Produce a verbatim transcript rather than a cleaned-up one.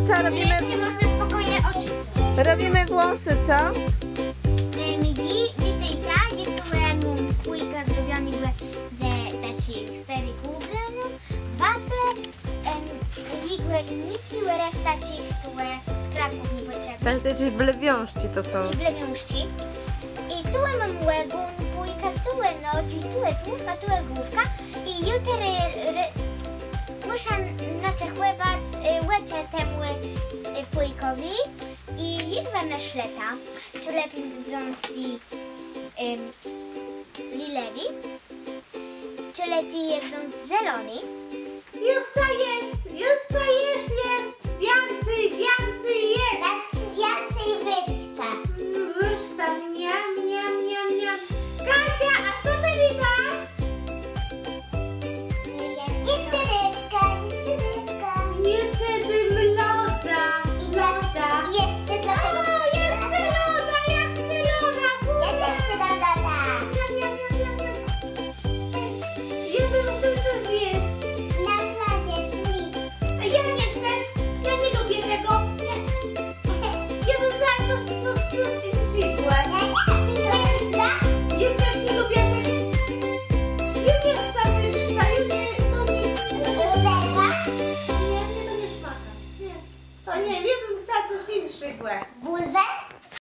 Co robimy? Wreszcie można spokojnie oczy. Robimy włosy, co? Em, i witôjta, jô tu móm pùjka zrobionégò ze taczich stôrëch ùbraniów, watë, em, jigłë i nic, i reszta taczich tu, e, skrawków niepòtrzébnëch. Tak, to jaczés blewiązczi to są. Taczé blewiązczi. I tu móm ògón pùjka, tu nodżi, tu tłowia, tu główka. I jô terô re-, mùszã nacéchòwac, e, òczë temù, e, pùjkòwi. I jô wëmëslëta, czë lepi wząc, em, lilewi, czë lepi je wząc zelony. Jô chcã jesc